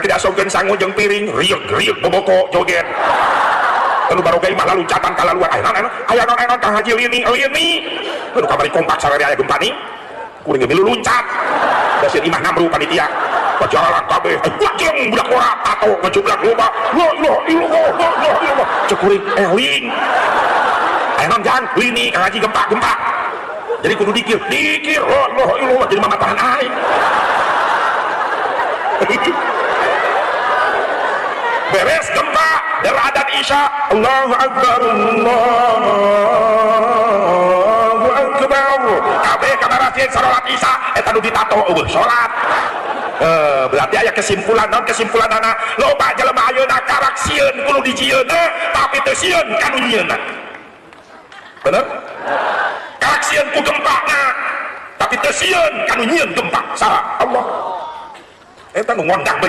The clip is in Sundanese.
Rek diasongkeun sangu jeung piring, rieg-rieg boboko joget. Lalu baroga imah laluncatan kalaluar. Aya naon aya naon aya naon Kang Haji lini lini. Aduh kamari kompak sarere aya gempa nih. Kuring ge milu luncat. Da sieun imah ngamru panitia. Jalan kabeh, wajeng budak ora tato ngejublak loba. La ilaha illallah, la ilaha illallah. Cek kuring eling. Aya naon jang lini Kang Haji gempa gempa. Jadi kudu dikir, dikir, la ilaha illallah jadi mamatahan aing. Beres gempa dari adat Isya, Allahu Akbar, Allahu Akbar. Kabeh ka masjid salat Isya eta nu ditato eueuh salat. Berarti aya kesimpulan naon kesimpulanana loba jelema ayeuna karak sieun kudu dijieunna tapi teu sieun ka nu nyieunna. Bener? Karak sieun ku gempana tapi teu sieun ka nu nyieun gempa. Saha? Allah. Eta nu ngondang.